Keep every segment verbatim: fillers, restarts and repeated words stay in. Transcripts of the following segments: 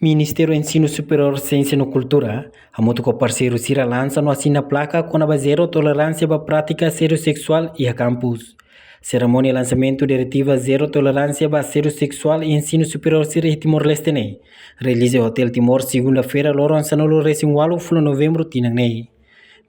Ministériu Ensinu Superiór, Siénsia no Kultura hamutuk ho parseiru sira lansa no asina plaka kona-ba zero toleránsia ba prátika asédiu seksuál iha kampus. Serimónia lansamentu diretiva zero toleránsia ba asédiu seksuál iha ensinu superiór sira iha Timor-Leste ne'e realiza iha Hotel Timor, segunda-feira, loron sanulu-resin-ualu fulan Novembru tinan ne'e.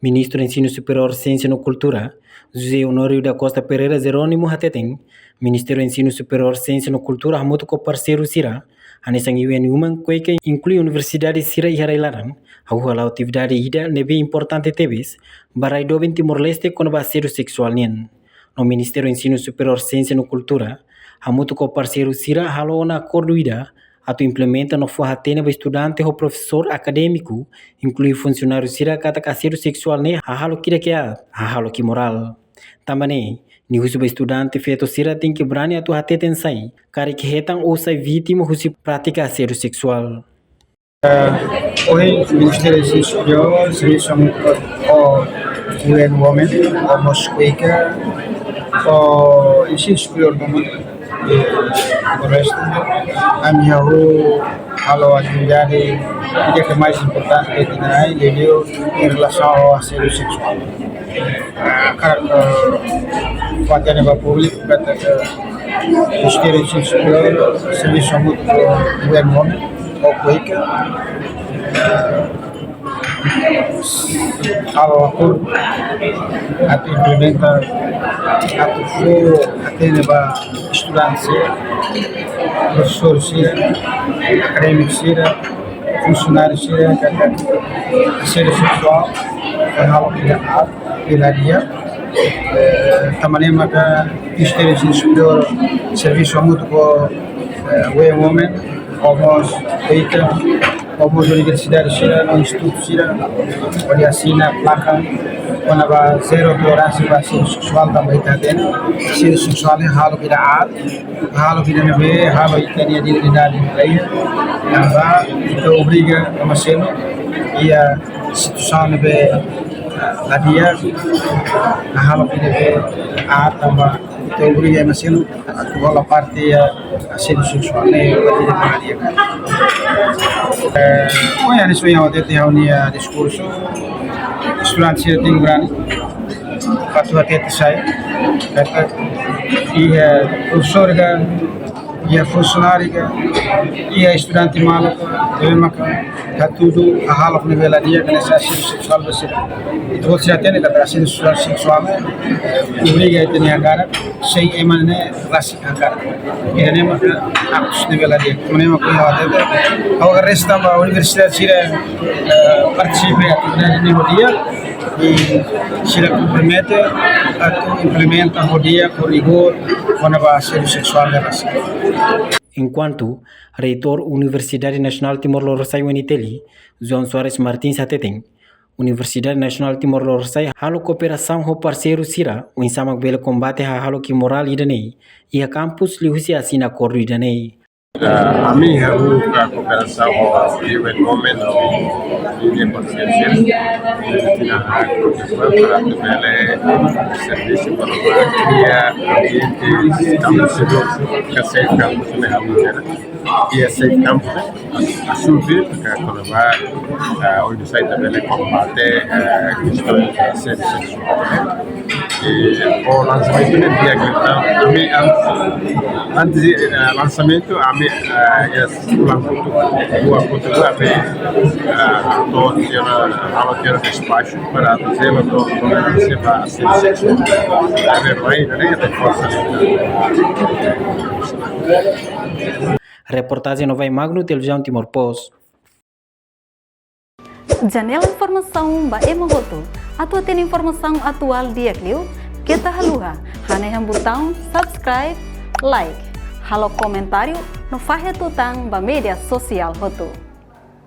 Ministru Ensinu Superiór, Siénsia no Kultura, José Honório da Costa Pereira Jerónimo, hateten, Ministériu Ensinu Superiór, Siénsia no Kultura hamutuk ho parseiru sira, hanesan U N Women, KOICA, inklui universidade sira iha rai-laran, hahú hala'o atividade ida ne'ebé importante tebes ba rai doben Timor-Leste kona-ba asédiu seksuál nian. No Ministériu Ensinu Superiór, Siénsia no Kultura hamutuk ho parseiru sira halo ona akordu ida atu implementa no fó hatene ba estudante ho profesór, akadémiku, inklui funsionáriu sira katak asédiu seksuál ne'e hahalok ida ke aat, hahalok imorál. Tanba ne'e, nia husu ba estudante feto sira tenke brani atu hateten sai karik hetan ou sai vítima husi prátika asédiu seksuál. Eh, ohin Ministériu Ensinu Superiór servisu hamutuk ho U N Women, ho mós KOICA, ho Ensinu Superiór Women, eh, ho restu, ami hahú halo atividade ida ke mais importante ke ita-nia rai, liuliu em relação ao assédio sexual. Ah, hakarak, eh, fó hatene ba públiku katak, eh, Ministériu Ensinu Superiór servisu hamutuk ho U N Women, ho KOICA, eh, halo akordu atu implementa, atu fó hatene ba estudante sira, profesór sira, akadémiku sira, funsionáriu sira katak asédiu seksuál hahalok ida aat, ida la di'ak. Eh, tanba ne'e maka Ministériu Ensinu Superiór servisu hamutuk ho, eh, U N Women, ho mós KOICA, ho mós universidade sira no institutu sira, hodi asina plaka kona-ba zero toleránsia ba asédiu seksuál, tanba ita hatene asédiu seksuál ne'e hahalok ida aat, hahalok ida ne'ebé halo ita-nia dignidade ne'e la iha, tanba ita obriga ema seluk iha situasaun ne'ebé la di'ak, hahalok ida ne'ebé aat, tanba ita obriga ema seluk atu hola parte iha asédiu seksuál ne'e, parte ida ne'ebé la di'ak. Eh, ohin hanesan ohin ha'u hatete iha ha'u-nia diskursu, estudante sira tenke brani atu hatete sai, katak iha profesór ka, iha funsionáriu ka, iha estudante malu ka, ne'ebé maka hatudu hahalok ne'ebé la di'ak hanesan asédiu seksuál ba sira. Ita-boot sira hatene katak asédiu seksuál ne'e obriga ita-nia hakarak, sein ema ne'e rasik hakarak. Ida-ne'e maka aktus ne'ebé la di'ak. Tanba ne'e maka ha'u hatete, ha'u hakarak resta ba universidade sira, eh, partisipa iha atividade ne'e ho di'ak, i sira kompromete atu implementa ho di'ak, ho rigór, kona-ba asédiu seksuál ne'e rasik. Enkuantu, Reitór Universidade Nasionál Timor Lorosa'e, U N T L, João Soares Martins, hateten, Universidade Nasionál Timor Lorosa'e halo kooperasaun ho parseiru sira, oinsá mak bele kombate hahalok imorál ida-ne'e iha kampus, liuhusi asina akordu ida-ne'e. Ah, ami halo kooperasaun ho U N Women, ho nia parseiru sira, nia akordu para atu bele servisu para kria ambiente kampus, ka safe campus ne'e halo. Iha safe campus, asubi ka kona-ba, ah, oinsá ita bele kombate, ah, kestaun asédiu seksuál. I ho lansamentu ne'e di'ak liután, ami an-, antes de, ah, lansamentu, ami, ah, iha fulan kotuk, dua kotuk, ami, ah, halo tiha ona, halo tiha ona espasu para atu zela toleránsia ba asédiu seksuál. Ami mai, ne'e, ita forsa. Reportajen Novai Magno, Televizaun Timor Post. Janela informasaun ba ema hotu. Atu hatene informasaun atuál di'ak liu, keta haluha hanehan butaun subscribe, like, halo komentáriu no fahe tutan ba média sosiál hotu.